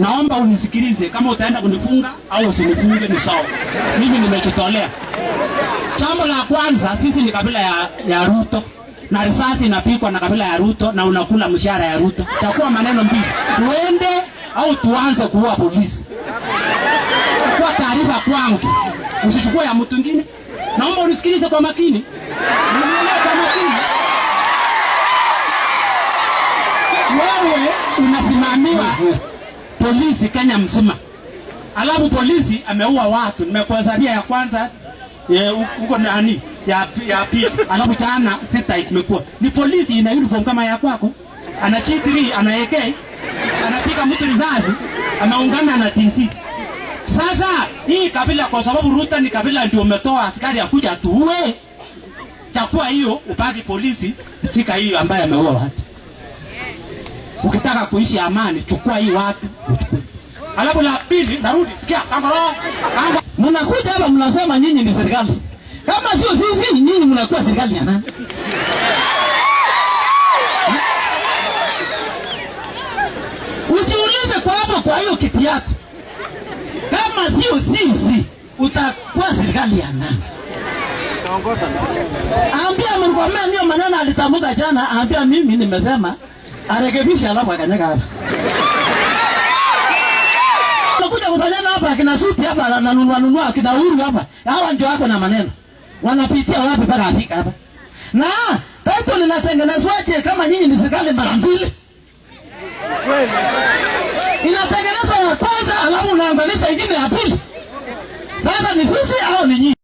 Naomba unisikilize, kama utaenda kunifunga au usinifunge ni sawa. Mimi nimejitolea. Jambo la kwanza, sisi ni kabila ya Ruto na risasi inapikwa na kabila ya Ruto na unakula mshahara ya Ruto. Takuwa maneno mbili, tuende au tuanze kuua polisi. Kwa taarifa kwangu, usichukue ya mtu mwingine. Naomba unisikilize kwa makini, nielewe kwa makini. Wewe unasimamiwa polisi Kenya mzima, alafu polisi ameua watu. Nimekuhesabia ya kwanza huko nani ya pili, alafu jana sita imekuwa ni polisi ina uniform kama ya kwako, ana G3, ana AK, anapiga mtu risasi, ameungana na DC. Sasa hii kabila, kwa sababu Ruto ni kabila ndio umetoa askari akuja tuue, chakua hiyo ubaki polisi, sika hiyo ambaye ameua watu. Ukitaka kuishi amani, chukua hii watu uchukue. Alafu la pili, narudi, sikia, ango ango. Mnakuja hapa mnasema nyinyi ni serikali. Kama sio sisi, nyinyi mnakuwa serikali ya nani? Ujiulize kwa hapo kwa hiyo kiti yako. Kama sio sisi, utakuwa serikali ya nani? Ambia Murkomen ndio maneno alitamka jana, ambia mimi nimesema arekebishe alafu akanyaga hapa. Unakuja kusanyana hapa akina Suti hapa na nunua nunua akina Uhuru hapa. Hawa ndio wako na maneno. Wanapitia wapi mpaka afika hapa? Na title linatengenezwaje kama nyinyi ni serikali mara mbili? Inatengenezwa ya kwanza alafu unaunganisha ingine ya pili. Sasa ni sisi au ni nyinyi?